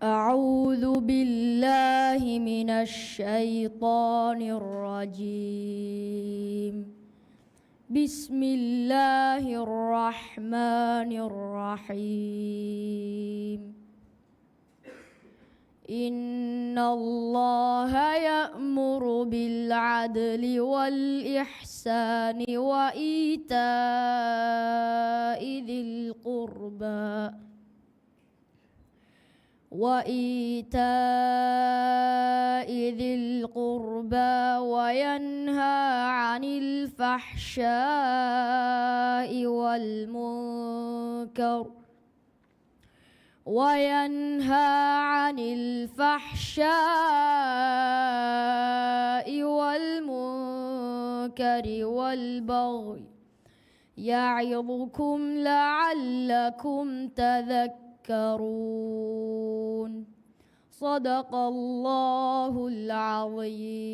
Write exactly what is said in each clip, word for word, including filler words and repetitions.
أعوذ بالله من الشيطان الرجيم. بسم الله الرحمن الرحيم. إن الله يأمر بالعدل والإحسان وإيتاء ذي القربى وإيتاء ذي القربى وينهى عن الفحشاء والمنكر وينهى عن الفحشاء والمنكر والبغي يعظكم لعلكم تذكرون. صدق الله العظيم.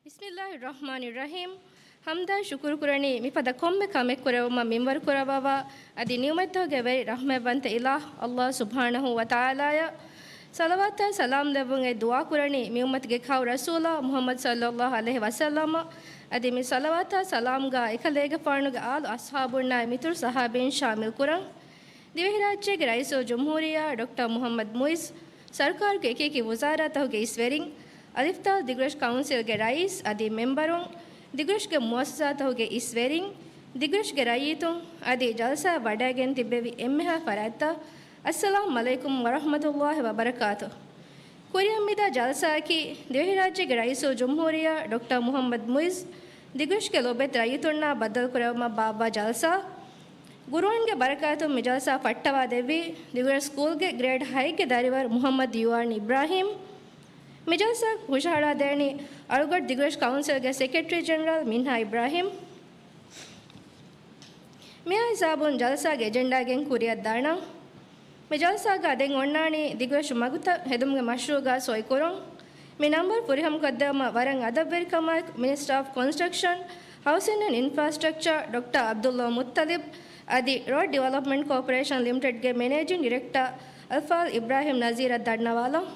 ބިސްމިއްލާހި ރަޙްމާނި ރަޙީމް. ޙަމްދާއި ޝުކުރު ކުރަނީ މިފަދަ ކޮންމެ ކަމެއް ކުރެވުމަށް މިންވަރު ކުރައްވަވާ، އަދި ނިޢުމަތްތަކުގެ ވެރި ރަޙްމަތްވަންތަ އިލާހް ﷲ ސުބްޙާނަހޫ ވަތަޢާލާއަށް ޞަލަވާތާއި ސަލާމް ލެއްވުން އެ ދުޢާ ކުރަނީ މި އުއްމަތުގެ ކައު ރަސޫލާ މުޙައްމަދު ޞައްލައްލާހު ޢަލައިހި ވަސައްލަމަށް. އަދި މި ޞަލަވާތާ ސަލާމްގާ އެކަލޭގެފާނުގެ އާލު އަޞްޙާބުންނާއި މިތުރު ޞަޙާބީން ޝާމިލް ކުރަން. ދިވެހިރާއްޖޭގެ ރައީސުލްޖުމްހޫރިއްޔާ ޑޮކްޓަރ މުޙައްމަދު މުޢިއްޒު، ސަރުކާރުގެ އެކިއެކި ވުޒާރާތަކުގެ އިސްވެރިން، އަލިފްތާލު ދިގުރަށް ކައުންސިލްގެ ރައީސް އަދި މެމްބަރުން، ދިގުރަށްގެ މުއައްސަސާތަކުގެ އިސްވެރިން، ދިގުރަށްގެ ރައްޔިތުން އަދި ޖަލްސާއަށް ވަޑައިގެން ތިއްބެވި އެންމެހާ ފަރާތްތައް، އައްސަލާމް ޢަލައިކުމް ވަރަޙްމަތުﷲި ވަބަރަކާތުހު. ކުރިއަށް މިދާ ޖަލްސާއަކީ ދިވެހިރާއްޖޭގެ ރައީސުލްޖުމްހޫރިއްޔާ ޑޮކްޓަރ މުޙައްމަދު މުޢިއްޒު ދިގުރަށްގެ ލޮބުވެތި ރައްޔިތުންނާ ބައްދަލުކުރެއްވުމަށް ބާއްވާ ޖަލްސާ. ގުރުއާންގެ ބަރަކާތުން މި ޖަލްސާ ފައްޓަވާ ދެއްވީ ދިގުރަށް ސްކޫލްގެ ގްރޭޑް ހައެއްގެ ދަރިވަރު މުޙައްމަދު ޔޫއާން އިބްރާހީމް. މި ޖަލްސާ ހުށަހަޅާދޭނީ އަޅުގަޑު ދިގުރަށް ކައުންސިލްގެ ސެކްރެޓަރީ ޖެނެރަލް މިންހާ އިބްރާހީމް. މިހާ ހިސާބުން ޖަލްސާގެ އެޖެންޑާގެން ކުރިއަށް ދާނަން. މި ޖަލްސާގަ ދެން އޮންނާނީ ދިގުރަށު މަގުތައް ހެދުމުގެ މަޝްރޫޢުގަ ސޮއިކުރުން. މި ނަންބަރު ފުރިހަމަކޮށްދެއްވުމަށް ވަރަށް އަދަބުވެރިކަމާއެކު މިނިސްޓަރ އޮފް ކޮންސްޓްރަކްޝަން، ހައުސިން އެންޑް އިންފްރާސްޓްރަކްޗާ ޑޮކްޓަރ ޢަބްދުﷲ މުއްޠަލިބް އަދި ރޯޑް ޑިވެލޮޕްމަންޓް ކޯޕަރޭޝަން ލިމިޓެޑްގެ މެނޭޖިން ޑިރެކްޓަރ އަލްފާޟިލް އިބްރާހީމް ނަޒީރަށް ދަންނަވާލަން.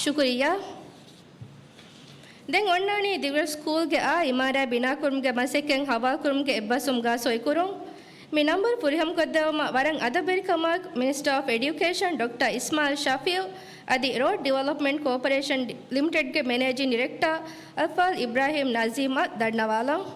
ޝުކުރިއްޔާ. ދެން އޮންނާނީ ދިގުރަށް ސްކޫލްގެ އާ އިމާރާތް ބިނާކުރުމުގެ މަސައްކަތް ހަވާލުކުރުމުގެ އެއްބަސްވުމުގަ ސޮއިކުރުން. މި ނަންބަރު ފުރިހަމަކޮށްދެއްވުމަށް ވަރަށް އަދަބުވެރިކަމާއެކު މިނިސްޓަރ އޮފް އެޑިއުކޭޝަން ޑޮކްޓަރ އިސްމާއިލް ޝަފީޢު އަދި ރޯޑް ޑިވެލޮޕްމަންޓް ކޯޕަރޭޝަން ލިމިޓެޑްގެ މެނޭޖިން ޑިރެކްޓަރ އަލްފާޟިލް އިބްރާހީމް ނަޒީމަށް ދަންނަވާލަން.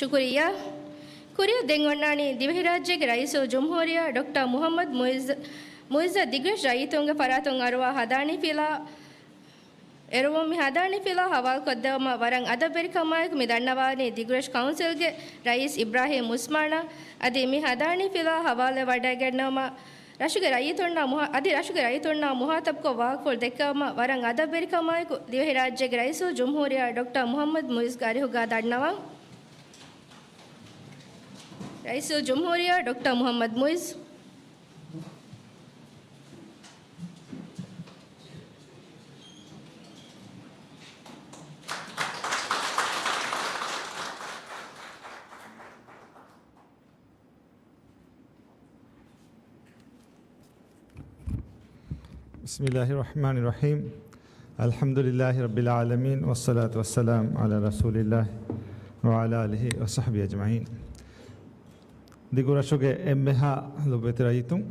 ޝުކުރިއްޔާ. ކުރިއަށް ދެން އޮންނާނީ ދިވެހިރާއްޖޭގެ ރައީސުލްޖުމްހޫރިއްޔާ ޑޮކްޓަރ މުޙައްމަދު މުޢިއްޒު، މުޢިއްޒަށް ދިގުރަށް ރައްޔިތުންގެ ފަރާތުން އަރުވާ ހަދާނީ ފިލާ އެރުވުން. މި ހަދާނީ ފިލާ ހަވާލުކޮށްދެއްވުމަށް ވަރަށް އަދަބުވެރިކަމާއެކު މި ދަންނަވާނީ ދިގުރަށް ކައުންސިލްގެ ރައީސް އިބްރާހީމް އުސްމާނަށް. އަދި މި ހަދާނީ ފިލާ ހަވާލުވެވަޑައިގަންނަވުމަށް ރަށުގެ ރައްޔިތުންނާ މުހާ-، އަދި ރަށުގެ ރައްޔިތުންނާ މުހާތަބްކޮށް ވާހަކަފުޅު ދެއްކެވުމަށް ވަރަށް އަދަބުވެރިކަމާއެކު، ދިވެހިރާއްޖޭގެ ރައީސުލްޖުމްހޫރިއްޔާ ޑޮކްޓަރ މުޙައްމަދު މުޢިއްޒުގެ އަރިހުގަ ދަންނަވަން. ރައީސުލްޖުމްހޫރިއްޔާ ޑޮކްޓަރ މުޙައްމަދު މުޢިއްޒު. بسم الله الرحمن الرحيم. الحمد لله رب العالمين، والصلاة والسلام على رسول الله وعلى آله وصحبه أجمعين. ދިގުރަށުގެ އެންމެހާ ލޮބުވެތި ރައްޔިތުން،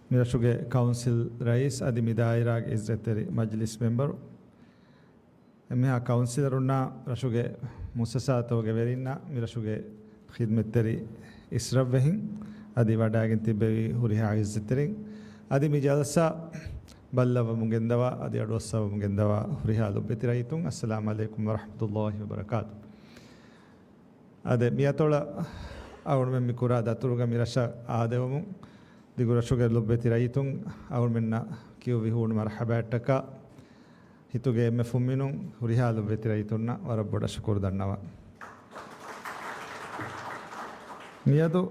މިރަށުގެ ކައުންސިލް ރައީސް އަދި މި ދާއިރާގެ އިއްޒަތްތެރި މަޖިލިސް މެމްބަރު، އެންމެހާ ކައުންސިލަރުންނާ، ރަށުގެ މުއައްސަސާތަކުގެ ވެރިންނާ، މިރަށުގެ ޚިދްމަތްތެރި އިސްރަށްވެހިން އަދި ވަޑައިގެން ތިއްބެވި ހުރިހާ އިއްޒަތްތެރިން އަދި މި ޖަލްސާ ބައްލަވަމުން ގެންދަވާ އަދި އަޑުއައްސަވަމުން ގެންދަވާ ހުރިހާ ލޮބުވެތި ރައްޔިތުން، އައްސަލާމު ޢަލައިކުމް ވަރަޙްމަތުﷲ ވަބަރަކާތު. އާދެ، މިއަތޮޅަށް އަޅުމެން މި ކުރާ ދަތުރުގަ މި ރަށަށް އާދެވުމުން، ދިގުރަށުގެ ލޮބުވެތި ރައްޔިތުން އަޅުމެންނަށް ކިޔުއްވި ހޫނު މަރުޙަބާއަށްޓަކާ، ހިތުގެ އެންމެ ފުންމިނުން ހުރިހާ ލޮބުވެތި ރައްޔިތުންނަށް ވަރަށް ބޮޑަށް ޝުކުރު ދަންނަވަން. މިއަދު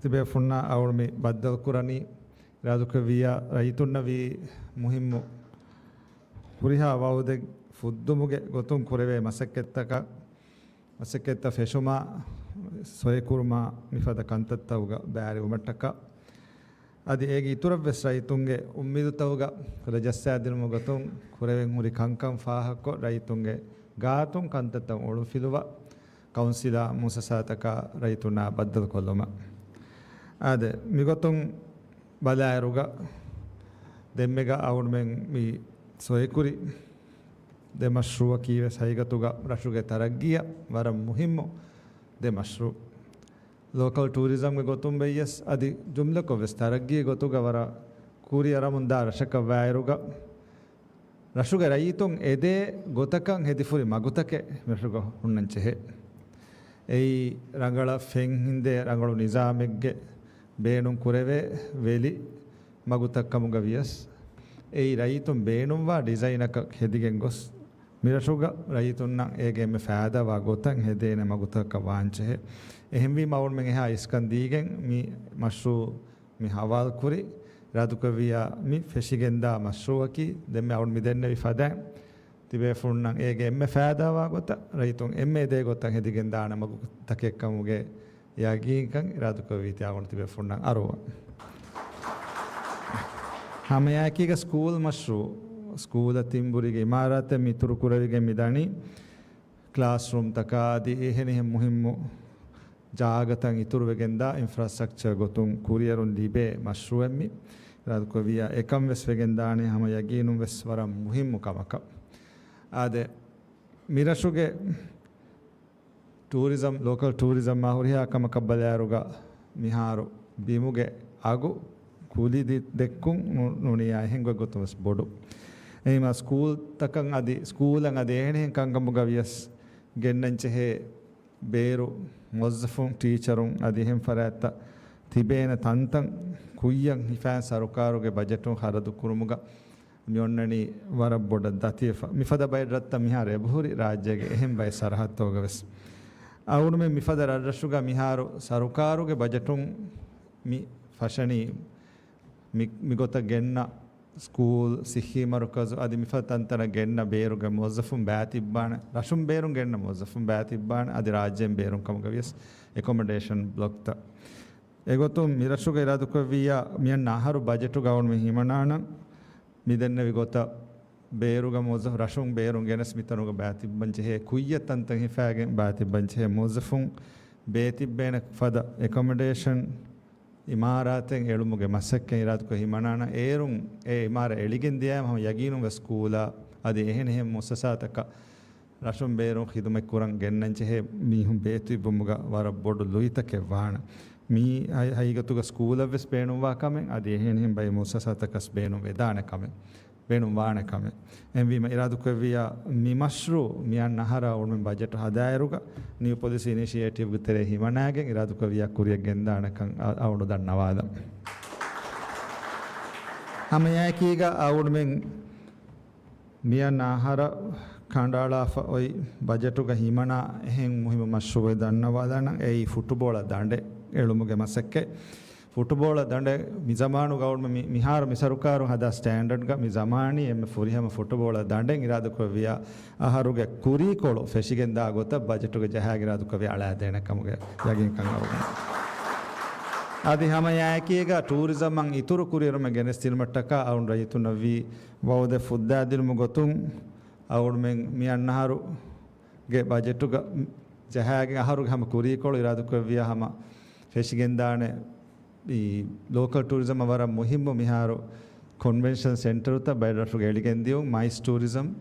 ތިބޭފުންނާ އަޅުގަނޑު މި ބައްދަލުކުރަނީ، އިރާދަކުރެއްވިއްޔާ ރައްޔިތުންނަށް ވީ މުހިއްމު ހުރިހާ ވައުދެއް ފުއްދުމުގެ ގޮތުން ކުރެވޭ މަސައްކަތްތަކަށް، މަސައްކަތްތައް ފެށުމާ، ސޮއިކުރުމާ، މިފަދަ ކަންތައްތަކުގަ ބައިވެރިވުމަށްޓަކާ، އަދި އޭގެ އިތުރަށްވެސް ރައްޔިތުންގެ އުއްމީދުތަކުގަ ކުލަ ޖައްސާދިނުމުގެ ގޮތުން ކުރެވެން ހުރި ކަންކަން ފާހަގަކޮށް، ރައްޔިތުންގެ ގާތުން ކަންތައްތައް އޮޅުންފިލުވާ، ކައުންސިލާ މުއައްސަސާތަކާ ރައްޔިތުންނާ ބައްދަލުކޮށްލުމަށް. އާދެ، މިގޮތުން ބަލާއިރުގަ ދެންމެގަ އަޅުގަނޑުމެން މި ސޮއިކުރި ދެ މަޝްރޫއަކީ ވެސް ހަގީގަތުގަ ރަށުގެ ތަރައްގީއަށް ވަރަށް މުހިއްމު ދެ މަޝްރޫއު. ލޯކަލް ޓޫރިޒަމްގެ ގޮތުން ވެއްޔަސް އަދި ޖުމްލަކޮށް ވެސް ތަރައްގީގެ ގޮތުގަ ވަރަށް ކުރިއަރަމުންދާ ރަށަކަށް ވާއިރުގަ، ރަށުގެ ރައްޔިތުން އެދޭ ގޮތަކަށް ހެދިފުރި މަގުތަކެއް މިރަށުގަ ހުންނަންޖެހޭ. އެއީ ރަނގަޅަށް ފެން ހިންދޭ ރަނގަޅު ނިޒާމެއްގެ ބޭނުން ކުރެވޭ ވެލި މަގުތައް ކަމުގަ ވިޔަސް، އެއީ ރައްޔިތުން ބޭނުންވާ ޑިޒައިނަކަށް ހެދިގެން ގޮސް، މިރަށުގަ ރައްޔިތުންނަށް އޭގެ އެންމެ ފައިދާވާ ގޮތަށް ހެދޭނެ މަގުތަކަށް ވާންޖެހޭ. އެހެންވީމަ އަޅުގަނޑުމެން އެހާ އިސްކަން ދީގެން މި މަޝްރޫއު މި ހަވާލުކުރި، އިރާދަކުރެއްވިއްޔާ މި ފެށިގެންދާ މަޝްރޫއަކީ، ދެންމެ އަޅުގަނޑު މި ދެންނެވި ފަދައިން، ތިބޭފުޅުންނަށް އޭގެ އެންމެ ފައިދާވާ ގޮތަށް، ރައްޔިތުން އެންމެ އެދޭ ގޮތަށް ހެދިގެންދާނެ މަގުތަކެއްކަމުގެ ޔަގީންކަން އިރާދަކުރެއްވީތީ އަޅުގަނޑު ތިބޭފުޅުންނަށް އަރުވަން. ހަމައެކީގަ ސްކޫލް މަޝްރޫއު، ސްކޫލަށް ތިންބުރީގެ އިމާރާތެއް މި އިތުރު ކުރެވިގެން މި ދަނީ، ކްލާސްރޫމްތަކާ އަދި އެހެނިހެން މުހިއްމު ޖާގަތައް އިތުރުވެގެންދާ އިންފްރާސްޓްރަކްޗަރ ގޮތުން ކުރިއެރުން ލިބޭ މަޝްރޫއެއް މި. އިރާދަކުރެއްވިއްޔާ އެކަން ވެސް ވެގެންދާނެ، ހަމަ ޔަގީނުން ވެސް ވަރަށް މުހިއްމު ކަމަކަށް. އާދެ، މިރަށުގެ ޓޫރިޒަމް، ލޯކަލް ޓޫރިޒަމްއާ ހުރިހާ ކަމަކަށް ބަލާއިރުގަ މިހާރު ބިމުގެ އަގު ކުލި ދި-، ދެއްކުން ނު-، ނޫނިއްޔާ އެހެން ގޮތްގޮތުން ވެސް ބޮޑު. އެހީމަ ސްކޫލްތަކަށް އަދި، ސްކޫލަށް އަދި އެހެނިހެން ކަންކަމުގަ ވިޔަސް ގެންނަންޖެހޭ ބޭރު، މުވައްޒަފުން، ޓީޗަރުން އަދި އެހެން ފަރާތްތައް ތިބޭނެ ތަންތަން ކުއްޔަށް ހިފާން ސަރުކާރުގެ ބަޖެޓުން ޚަރަދު ކުރުމުގަ މި އޮންނަނީ ވަރަށް ބޮޑަށް ދަތިވެފަ. މިފަދަ ބައެއް ރަށްތައް މިހާރު އެބަހުރި ރާއްޖޭގެ އެހެން ބައެއް ސަރަހައްދުތަކުގަ ވެސް. އަޅުގަނޑުމެން މިފަދަ ރަށްރަށުގަ މިހާރު ސަރުކާރުގެ ބަޖެޓުން މި ފަށަނީ މި-، މިގޮތަށް ގެންނަ ސްކޫލް، ސިއްހީ މަރުކަޒު އަދި މިފަދަ ތަންތަނަށް ގެންނަ ބޭރުގެ މުވައްޒަފުން ބައިތިއްބާނެ، ރަށުން ބޭރުން ގެންނަ މުވައްޒަފުން ބައިތިއްބާނެ، އަދި ރާއްޖޭން ބޭރުން ކަމުގަ ވިޔަސް އެކޮމޮޑޭޝަން ބްލޮކްތައް. އެގޮތުން މިރަށުގެ އިރާދަކުރެއްވިއްޔާ މިއަންނަ އަހަރު ބަޖެޓުގަ އަޅުގަނޑުމެން ހިމަނާނަން މި ދެންނެވި ގޮތަށް ބޭރުގެ މުވައްޒަފު-، ރަށުން ބޭރުން ގެނެސް މިތަނުގަ ބައިތިއްބަން ޖެހޭ ކުއްޔަށް ތަންތަން ހިފާގެން ބައިތިއްބަން ޖެހޭ މުވައްޒަފުން ބޭތިއްބޭނެ ފަދަ އެކޮމޮޑޭޝަން އިމާރާތެއް އެޅުމުގެ މަސައްކަތް އިރާދަކޮށް ހިމަނާނަން. އޭރުން އެ އިމާރާތް އެޅިގެން ދިޔައިމަ ހަމަ ޔަގީނުން ވެސް ސްކޫލާ އަދި އެހެނިހެން މުއައްސަސާތަކަށް ރަށުން ބޭރުން ޚިދުމަތް ކުރަން ގެންނަން ޖެހޭ މީހުން ބޭތިއްބުމުގަ ވަރަށް ބޮޑު ލުއިތަކެއް ވާނެ. މީ ހަ-، ހަގީގަތުގަ ސްކޫލަށް ވެސް ބޭނުންވާ ކަމެއް، އަދި އެހެނިހެން ބައެއް މުއައްސަސާތަކަސް ބޭނުން ވެދާނެ ކަމެއް، ބޭނުން ވާނެ ކަމެއް. އެހެންވީމަ އިރާދަކުރެއްވިއްޔާ މި މަޝްރޫއު މިއަންނަ އަހަރާ އަޅުގަނޑުމެން ބަޖެޓު ހަދާއިރުގަ ނިއު ޕޮލިސީ އިނިޝިއޭޓިވްގެ ތެރޭ ހިމަނާގެން އިރާދަކުރެއްވިއްޔާ ކުރިއަށް ގެންދާނެކަން އަ-، އަޅުގަނޑު ދަންނަވާލަން. ހަމައެކީގަ އަޅުގަނޑުމެން މިއަންނަ އަހަރަށް ކަނޑައަޅާފަ އޮތް ބަޖެޓުގަ ހިމަނާ އެހެން މުހިއްމު މަޝްރޫއެއް ދަންނަވާލާނަން. އެއީ ފުޓުބޯޅަ ދަނޑެއް އެޅުމުގެ މަސައްކަތް. ފުޓުބޯޅަ ދަނޑެއް މި ޒަމާނުގަ އަޅުގަނޑުމެން މި-، މިހާރު މި ސަރުކާރުން ހަދާ ސްޓޭންޑަޑްގަ މި ޒަމާނީ އެންމެ ފުރިހަމަ ފުޓުބޯޅަ ދަނޑެއް އިރާދަކުރެއްވިޔާ އަހަރުގެ ކުރީކޮޅު ފެށިގެންދާ ގޮތަށް ބަޖެޓުގެ ޖަހާގެ އިރާދަކުރެއްވިޔާ އަޅާދޭނެ ކަމުގެ ޔަގީންކަން އަޅުގަނޑު. އަދި ހަމައެކީގަ ޓޫރިޒަމްއަށް އިތުރު ކުރިއެރުމެއް ގެނެސްދިނުމަށްޓަކާ އަޅުގަނޑު ރައްޔިތުންނަށްވީ ވައުދެއް ފުއްދާދިނުމުގެ ގޮތުން އަޅުގަނޑުމެން މި އަންނަ އަހަރުގެ ބަޖެޓުގަ ޖަހާގެން އަހަރުގެ ހަމަ ކުރީކޮޅު އިރާދަކުރެއްވިޔާ ހަމަ ފެށިގެންދާނެ އީ ލޯކަލް ޓޫރިޒަމަށް ވަރަށް މުހިއްމު މިހާރު ކޮންވެންޝަން ސެންޓަރުތައް ބައެއް ރަށުގަ އެޅިގެން ދިޔުން، މައިސް ޓޫރިޒަމް.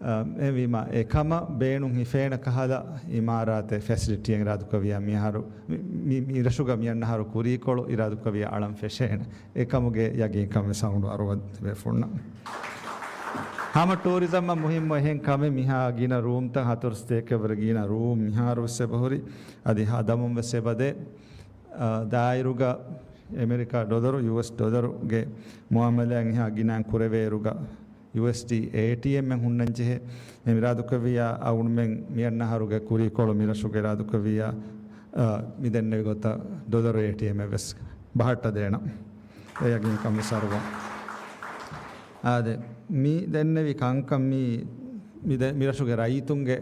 އާ، އެހެންވީމަ އެކަމަށް ބޭނުން ހިފޭނެ ކަހަލަ އިމާރާތެއް ފެސިލިޓީއެއް އިރާދަކުރެއްވިޔާ މިހާރު މި-، މި-، މި ރަށުގަ މި އަންނަ އަހަރު ކުރީކޮޅު އިރާދަކުރެއްވިޔާ އަޅަން ފެށޭނެ. އެކަމުގެ ޔަގީންކަން ވެސް އަޅުގަނޑު އަރުވަން ތިބޭފުޅުންނަށް. ހަމަ ޓޫރިޒަމްއަށް މުހިއްމު އެހެން ކަމެއް މިހާ ގިނަ ރޫމްތައް ހަތަރު ސަތޭކައެއްވުރެ ގިނަ ރޫމް މިހާރު ވެސް އެބަހުރި. އަދި ހަދަމުން ވެސް އެބަދޭ. އާ، ދާއިރުގަ އެމެރިކާ ޑޮލަރު، ޔޫއެސް ޑޮލަރުގެ މުއާމަލާތް އެހާ ގިނައިން ކުރެވޭއިރުގަ، ޔޫއެސްޑީ އޭޓީއެމްއެއް ހުންނަންޖެހޭ. އެ އިރާދަކުރެއްވިޔާ އަޅުގަނޑުމެން މި އަންނަ އަހަރުގެ ކުރީކޮޅު މި ރަށުގެ އިރާދަކުރެއްވިޔާ، އާ، މި ދެންނެވި ގޮތަށް ޑޮލަރު އޭޓީއެމްއެއް ވެސް ބަހައްޓަދޭނަން. އެ ޔަގީންކަން ވެސް އަރުވަން. އާދެ، މި ދެންނެވި ކަންކަން މި، މި ދެ-، މި ރަށުގެ ރައްޔިތުންގެ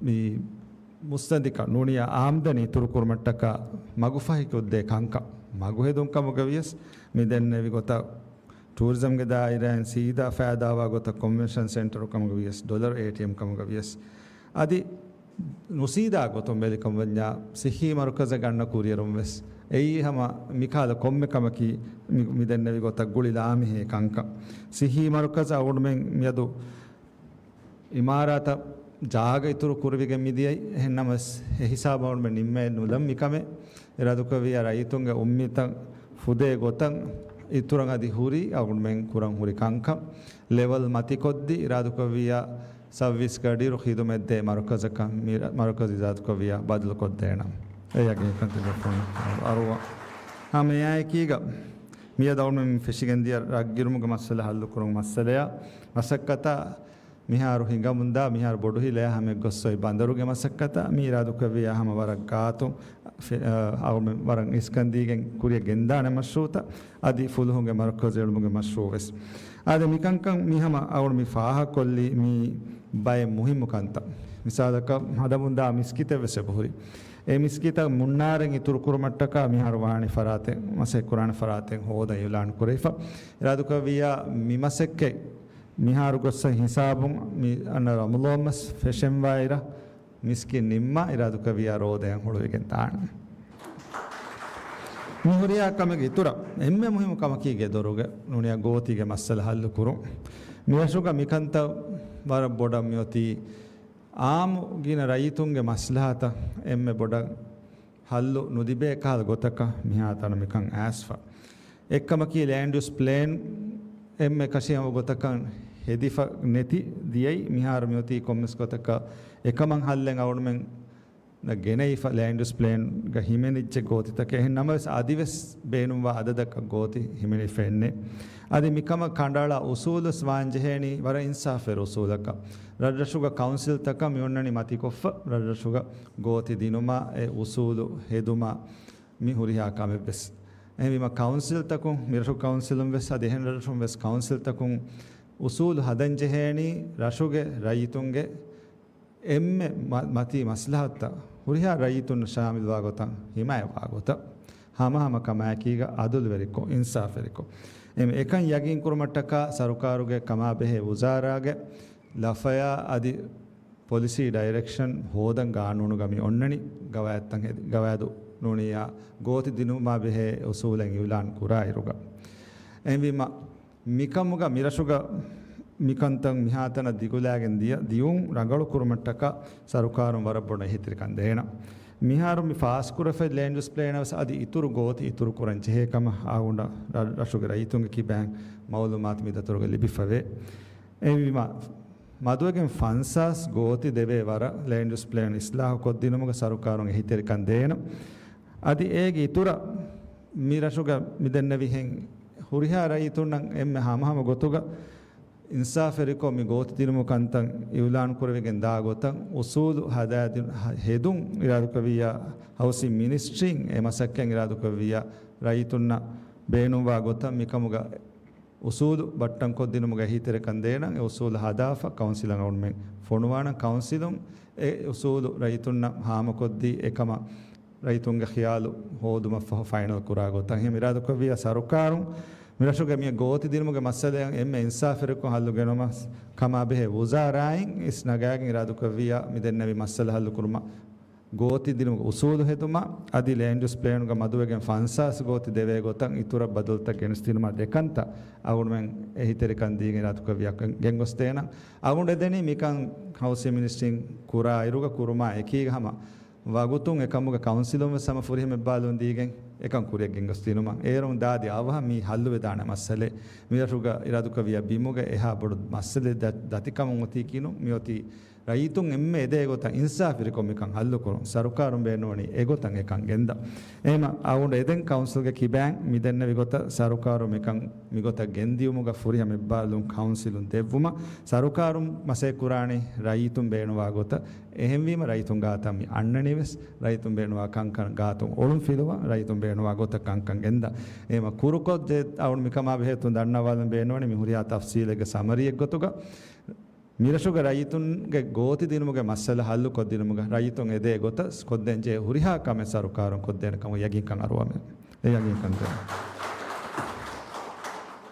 މި މުއްސަނދިކަން ނޫނިޔާ އާމްދަނީ އިތުރުކުރުމަށްޓަކާ މަގުފަހިކޮށްދޭ ކަންކަން މަގުހެދުން ކަމުގަ ވިޔަސް، މި ދެންނެވި ގޮތަށް ޓޫރިޒަމްގެ ދާއިރާއިން ސީދާ ފައިދާވާ ގޮތަށް ކޮންވެންޝަން ސެންޓަރު ކަމުގަ ވިޔަސް، ޑޮލަރު އޭޓީއެމް ކަމުގަ ވިޔަސް، އަދި ނުސީދާ ގޮތުން ބެލިކަމަށް ވަންޏާ ސިއްހީ މަރުކަޒަށް ގަންނަ ކުރިއެރުން ވެސް އެއީ ހަމަ މިކަހަލަ ކޮންމެ ކަމަކީ މި-، މި ދެންނެވި ގޮތަށް ގުޅިލާ މިހޭ ކަންކަން. ސިއްހީ މަރުކަޒަށް އަޅުގަނޑުމެން މިއަދު އިމާރާތަށް ޖާގަ އިތުރު ކުރެވިގެން މިދިޔައީ. އެހެންނަމަވެސް، އެ ހިސާބަށް އަޅުގަނޑުމެން ނިންމައެއް ނުލަން މިކަމެއް. އިރާދަކުރެއްވިޔާ ރައްޔިތުންގެ އުއްމީދުތައް ފުދޭ ގޮތަށް އިތުރަށް އަދި ހުރި އަޅުގަނޑުމެން ކުރަން ހުރި ކަންކަން. ލެވެލް މަތިކޮށްދީ އިރާދަކުރެއްވިޔާ ސައުވީސް ގަޑިއިރު ޚިދުމަތްދޭ މަރުކަޒަކަށް މި ރަ-، މަރުކަޒު އިރާދަކުރެއްވިޔާ ބަދަލުކޮށްދޭނަން. އެ ޔަގީންކަން ތިބޭފުޅުން އަރުވަން. ހަމައެއާއެކީގަ މިއަދު އަޅުގަނޑުމެން ފެށިގެންދިޔަ ރަށްގިރުމުގެ މައްސަލަ ހައްލުކުރުމުގެ މައްސަލަޔާ މަސައްކަތާ މިހާރު ހިނގަމުންދާ މިހާރު ބޮޑުހިލަޔާ ހަމައެއްގޮސް އޮތް ބަނދަރުގެ މަސައްކަތާ މި އިރާދަކުރެއްވިޔާ ހަމަ ވަރަށް ގާތުން ފެ-، އަ، އަޅުގަނޑުމެން ވަރަށް އިސްކަންދީގެން ކުރިއަށް ގެންދާނެ މަޝްރޫއުތައް އަދި ފުލުހުންގެ މަރުކަޒު އެޅުމުގެ މަޝްރޫއު ވެސް. އާދެ، މިކަންކަން މި ހަމަ އަޅުގަނޑު މި ފާހަގަކޮށްލީ މި ބައެއް މުހިއްމު ކަންތައް. މިސާލަކަށް ހަދަމުންދާ މިސްކިތެއް ވެސް އެބަހުރި. އެ މިސްކިތަށް މުންނާރެން އިތުރުކުރުމަށްޓަކާ މިހާރު ވާނީ ފަރާތެއް، މަސައްކަތްކުރާނެ ފަރާތެއް ހޯދަން އިޢުލާން ކުރެވިފަ. އިރާދަކުރެއްވިޔާ މި މަސައްކަތް މިހާރު ގޮއްސަ ހިސާބުން މި އަންނަ ރަމަޟާން މަސް ފެށެންވާއިރަށް މިސްކިތް ނިންމާ އިރާދަކުރެއްވިޔާ ރޯދައަށް ހުޅުވިގެން ދާނެ. މި ހުރިހާ ކަމެއްގެ އިތުރަށް އެންމެ މުހިއްމު ކަމަކީ ގެދޮރުގެ ނޫނިޔާ ގޯތީގެ މައްސަލަ ހައްލު ކުރުން. މި ރަށުގަ މިކަންތައް ވަރަށް ބޮޑަށް މިއޮތީ އާއްމު ގިނަ ރައްޔިތުންގެ މަސްލަހަތަށް އެންމެ ބޮޑަށް ހައްލު ނުލިބޭ ކަހަލަ ގޮތަކަށް މިހާތަނަށް މިކަން އައިސްފަ. އެއްކަމަކީ ލޭންޑް ޔޫސް ޕްލޭން އެންމެ ކަށިހަމަ ގޮތަކަށް ހެދިފަ ނެތި ދިޔައީ. މިހާރު މިއޮތީ ކޮންމެސް ގޮތަކަށް އެކަމަށް ހައްލެއް އަޅުގަނޑުމެން ގެނައިފަ ލޭންޑް ޔޫސް ޕްލޭންގަ ހިމެނިއްޖެ ގޯތިތަކެއް. އެހެން ނަމަވެސް، އަދިވެސް ބޭނުންވާ އަދަދަކަށް ގޯތި ހިމެނިފައެއްނެއް. އަދި މިކަމަށް ކަނޑައަޅާ އުސޫލުވެސް ވާންޖެހޭނީ ވަރަށް އިންސާފުވެރި އުސޫލަކަށް. ރަށްރަށުގަ ކައުންސިލްތަކަށް މިއޮންނަނީ މަތިކޮށްފަ، ރަށްރަށުގަ ގޯތި ދިނުމާ އެ އުސޫލު ހެދުމާ މި ހުރިހާ ކަމެއްވެސް. އެހެންވީމަ ކައުންސިލްތަކުން، މިރަށު ކައުންސިލުން ވެސް އަދި އެހެން ރަށްރަށުން ވެސް ކައުންސިލްތަކުން އުސޫލު ހަދަންޖެހޭނީ ރަށުގެ ރައްޔިތުންގެ އެންމެ މަ-، މަތީ މަސްލަހަތުތައް ހުރިހާ ރައްޔިތުންނަށް ޝާމިލްވާ ގޮތަށް، ހިމާޔަތްވާ ގޮތަށް، ހަމަހަމަ ކަމާއެކީގަ އަދުލުވެރިކޮށް، އިންސާފުވެރިކޮށް، އެމް-، އެކަން ޔަގީންކުރުމަށްޓަކާ ސަރުކާރުގެ ކަމާބެހޭ ވުޒާރާގެ ލަފަޔާ އަދި ޕޮލިސީ ޑައިރެކްޝަން ހޯދަން ގާނޫނުގަ މި އޮންނަނީ ގަވާއިދުތައް ހެދި-، ގަވާއިދު ނޫނިއްޔާ ގޯތި ދިނުމާ ބެހޭ އުސޫލެއް އިޢުލާން ކުރާއިރުގަ. އެހެންވީމަ، މިކަމުގަ މިރަށުގަ މިކަންތައް މިހާތަނަށް ދިގުލާގެން ދިޔަ-، ދިޔުން ރަނގަޅު ކުރުމަށްޓަކާ ސަރުކާރުން ވަރަށް ބޮޑަށް އެހީތެރިކަން ދޭނަން. މިހާރު މި ފާސްކުރެފައި ލޭންޑް ޔޫސް ޕްލޭނަށް ވެސް އަދި އިތުރު ގޯތި އިތުރު ކުރަން ޖެހޭ ކަމަށް އަޅުގަނޑަށް ރަށުގެ ރައްޔިތުންގެ ކިބައިން މައުލޫމާތު މި ދަތުރުގަ ލިބިފަވޭ. އެހެންވީމަ، މަދުވެގެން ފަންސާސް ގޯތި ދެވޭ ވަރަށް ލޭންޑް ޔޫސް ޕްލޭން އިސްލާހު ކޮށްދިނުމުގަ ސަރުކާރުން އެހީތެރިކަން ދޭނަން. އަދި އޭގެ އިތުރަށް މި ރަށުގަ މި ދެންނެވިހެން ހުރިހާ ރައްޔިތުންނަށް އެންމެ ހަމަހަމަ ގޮތުގަ އިންސާފުވެރިކޮށް މި ގޯތި ދިނުމުގެ ކަންތައް އިއުލާން ކުރެވިގެން ދާ ގޮތަށް އުސޫލު ހަދާ ދިނު-، ހެދުން އިރާދަކުރެއްވިއްޔާ، ހައުސިން މިނިސްޓްރީން އެ މަސައްކަތް އިރާދަކުރެއްވިއްޔާ، ރައްޔިތުންނަށް ބޭނުންވާ ގޮތަށް މިކަމުގަ އުސޫލު ބައްޓަންކޮށްދިނުމުގެ އެހީތެރިކަން ދޭނަން އެ އުސޫލު ހަދާފަ ކައުންސިލަށް އަޅުގަނޑުމެން ފޮނުވާނަން. ކައުންސިލުން އެ އުސޫލު ރައްޔިތުންނަށް ހާމަކޮށްދީ އެކަމަށް ރައްޔިތުންގެ ޚިޔާލު ހޯދުމަށްފަހު ފައިނަލް ކުރާ ގޮތަށް. އެހެން އިރާދަކުރެއްވިއްޔާ ސަރުކާރުން މިރަށުގެ މި ގޯތި ދިނުމުގެ މައްސަލައަށް އެންމެ އިންސާފުވެރިކޮށް ހައްލު ގެނުމަށް ކަމާބެހޭ ވުޒާރާއިން އިސް ނަގާގެން އިރާދަކުރެއްވިއްޔާ މި ދެންނެވި މައްސަލަ ހައްލުކުރުމަށް ގޯތި ދިނުމުގެ އުސޫލު ހެދުމަށް އަދި ލޭންޑް ޔޫސް ޕްލޭނުގަ މަދުވެގެން ފަންސާސް ގޯތި ދެވޭ ގޮތަށް އިތުރަށް ބަދަލުތައް ގެނެސްދިނުމަށް ދެކަންތައް އަޅުގަނޑުމެން އެހީތެރިކަން ދީގެން އިރާދަކުރެއްވިއްޔާ ގެންގޮސްދޭނަން. އަޅުގަނޑު އެދެނީ މިކަން ހައުސިން މިނިސްޓްރީން ކުރާ އިރުގަ ކުރުމާ އެކީގަ ހަމަ ވަގުތުން އެކަމުގަ ކައުންސިލުން ވެސް ހަމަ ފުރިހަމަ އެއްބާލުން ދީގެން އެކަން ކުރިއަށް ގެންގޮސްދިނުމަށް. އޭރުން ދާދި އަވަހަށް މީ ހައްލުވެދާނެ މައްސަލައެއް. މިރަށުގަ އިރާދަކުރެއްވިއްޔާ ބިމުގަ އެހާ ބޮޑު މައްސަލައެއް ދަ-، ދަތިކަމުން އޮތީކީނު މިއޮތީ ރައްޔިތުން އެންމެ އެދޭ ގޮތަށް އިންސާފުވެރިކޮށް މިކަން ހައްލުކުރުން ސަރުކާރުން ބޭނުންވަނީ އެގޮތަށް އެކަން ގެންދަން. އެހެމަ އަޅުގަނޑު އެދެން ކައުންސިލްގެ ކިބައިން މިދެންނެވި ގޮތަށް ސަރުކާރު މިކަން މިގޮތަށް ގެންދިޔުމުގަ ފުރިހަމަ އެއްބާލުން ކައުންސިލުން ދެއްވުމަށް ސަރުކާރުން މަސައްކަތް ކުރާނީ ރައްޔިތުން ބޭނުންވާ ގޮތަށް. އެހެންވީމަ ރައްޔިތުން ގާތަށް މި އަންނަނީވެސް ރައްޔިތުން ބޭނުންވާ ކަންކަން ގާތުން އޮޅުން ފިލުވަން ރައްޔިތުން ބޭނުންވާ ގޮތަށް ކަންކަން ގެންދަން. އެހެމަ ކުރުކޮށް ޖެ އަޅުން މިކަމާ ބެހޭތުން ދަންނަވާލަން ބޭނުންވަނީ މި ހުރިހާ ތަފްސީލެއްގެ ސަމަރީއެއްގޮތުގަ މިރަށުގެ ރައްޔިތުންގެ ގޯތި ދިނުމުގެ މައްސަލަ ހައްލުކޮށްދިނުމުގަ ރައްޔިތުން އެދޭ ގޮތަށް ކޮށްދޭންޖެހޭ ހުރިހާ ކަމެއް ސަރުކާރުން ކޮށްދޭނެ ކަމަށް ޔަގީންކަން އަރުވަމެ. އެ ޔަގީންކަން ދޭނެ.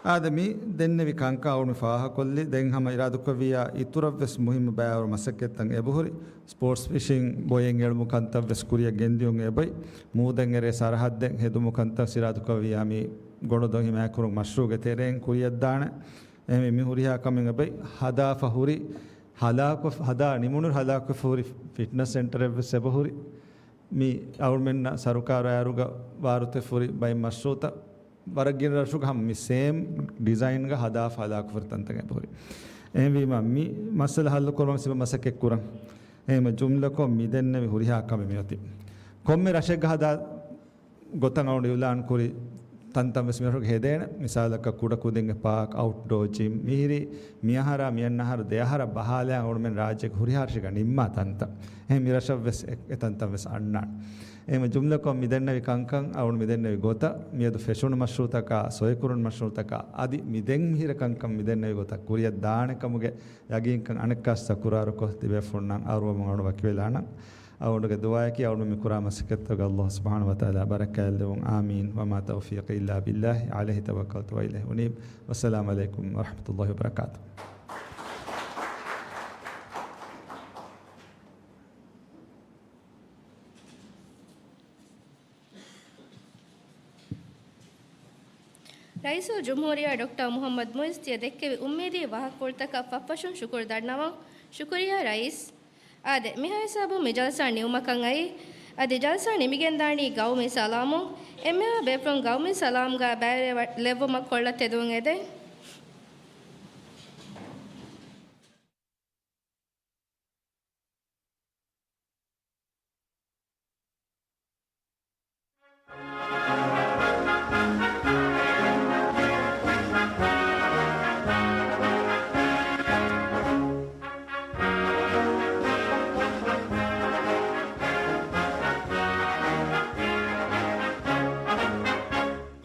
އާދެ، މި ދެންނެވި ކަންކަން އަޅުން މި ފާހަގަކޮށްލި. ދެން ހަމަ އިރާދަކުރެއްވިއްޔާ އިތުރަށްވެސް މުހިއްމު ބައިވަރު މަސައްކަތްތައް އެބަހުރި. ސްޕޯޓްސް ފިޝިން ބޮއެއް އެޅުމު ކަންތައްވެސް ކުރިއަށް ގެންދިޔުން އެބައި. މޫދެއް އެރޭ ސަރަހައްދެއް ހެދުމު ކަންތައް އިރާދަކުރެއްވިއްޔާ މި ގޮނޑުދޮށި ހިމާޔަތްކުރުން މަޝްރޫޢުގެ ތެރެއިން ކުރިއަށްދާނެ. އެހެންވެ، މި ހުރިހާ ކަމެއް އެބައި ހަދާފަ ހުރި، ހަލާކު، ހަދާ ނިމުނު ހަލާކުވެފަ ހުރި ފިޓްނަސް ސެންޓަރެއްވެސް އެބަހުރި. މި އަޅުމެންނަށް ސަރުކާރާ އައިރުގަ ވާރުތެ ފުރި ބައެއް މަޝްރޫޢުތައް ވަރަށް ގިނަ ރަށުގަ ހަމަ މި ސޭމް ޑިޒައިންގަ ހަދާފަ ހަލާކު ފުރި ތަންތަން އެބަހުރި. އެހެންވީމަ، މި މައްސަލަ ހައްލުކުރުމަށް ސިބަ މަސައްކަތް ކުރަން. އެހެންވެ، ޖުމްލަކޮށް މި ދެންނެވި ހުރިހާ ކަމެއް މިއޮތީ ކޮންމެ ރަށެއްގަ ހަދާ ގޮތަށް އަޅުގަނޑު އިއުލާން ކުރި ތަންތަން ވެސް މިރަށުގަ ހެދޭނެ. މިސާލަކަށް ކުޑަކުދިންގެ ޕާކް، އައުޓްޑޯ ޖިމް، މިހިރީ މިއަހަރާ މިއަންނަ އަހަރު ދެ އަހަރަށް ބަހާލާ އަޅުމެން ރާއްޖޭގެ ހުރިހާ ރަށެއްގަ ނިންމާ ތަންތަން. އެހެން މިރަށަށް ވެސް އެ، އެ ތަންތަން ވެސް އަންނާނެ. އެހެން ޖުމްލަކޮށް މިދެންނެވި ކަންކަން އަޅުގަނޑު މިދެންނެވި ގޮތަށް މިއަދު ފެށުނު މަޝްރޫޢުތަކާ، ސޮއިކުރުނު މަޝްރޫޢުތަކާ އަދި މިދެން މިހިރަ ކަންކަން މިދެންނެވި ގޮތަށް ކުރިއަށް ދާނެ ކަމުގެ ޔަގީންކަން އަނެއްކާސް ތަކުރާރުކޮށް ތިބޭފުޅުންނަށް އަރުވަމުން އަޅުގަނޑު ވަކިވެލާނަން. އަޅުގަނޑުގެ ދުޢާއަކީ އަޅުގަނޑު މި ކުރާ މަސައްކަތްތަކަށް ﷲ ސުބްޙާނަހޫ ވަތަޢާލާ ބަރަކާތްލެއްވުން. އާމީން. وما توفيقي إلا بالله، عليه توكلت وإليه أنيب. والسلام عليكم ورحمة الله وبركاته. ރައީސުލްޖުމްހޫރިއްޔާ ޑޮކްޓަރ މުޙައްމަދު މުޢިއްޒު ތިޔަ ދެއްކެވި އުއްމީދީ ވާހަކަފުޅުތަކަށް ފަށްފަށުން ޝުކުރު ދަންނަވަން. ޝުކުރިއްޔާ ރައީސް. އާދެ، މިހާ ހިސާބުން މި ޖަލްސާ ނިމުމަކަށް އައީ. އަދި ޖަލްސާ ނިމިގެންދާނީ ގައުމީ ސަލާމުން. އެންމެހާ ބޭފުޅުން ގައުމީ ސަލާމްގަ ބައިވެރިވެ-، ލެއްވުމަށް ކޮށްލަ ތެދުވެން އެދެން.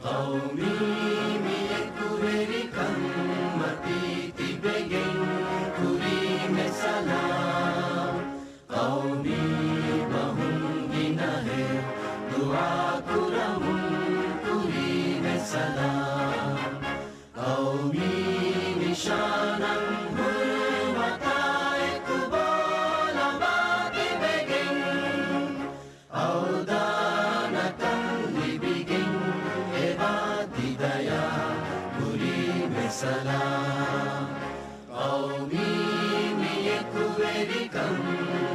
ޤައުމީ މި އެކުވެރިކަން މަތީ ތިބެގެން ކުރީމެ ސަލާމް. ޤައުމީ ބަހުން ގިނަހެއް ދުޢާ ކުރަމުން ކުރީމެ ސަލާމް. ޤައުމީ ނިޝާނަށް ހުރިމަތާ އެކު ބޯލަމާ ތިބެގެން އަވަދާނަކަން ލިބިގެން އެބާ ތި ދަޔާ ކުރީމެ ސަލާމް. ޤައުމީ މި އެކުވެރިކަން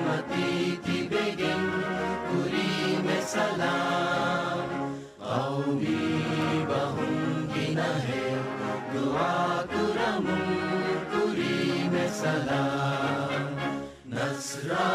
މަތީ ތިބެގެން ކުރީމެ ސަލާމް. ޤައުމީ ބަހުން ގިނަހެއް ދުޢާ ކުރަމުން ކުރީމެ ސަލާމް. ނަޞްރާ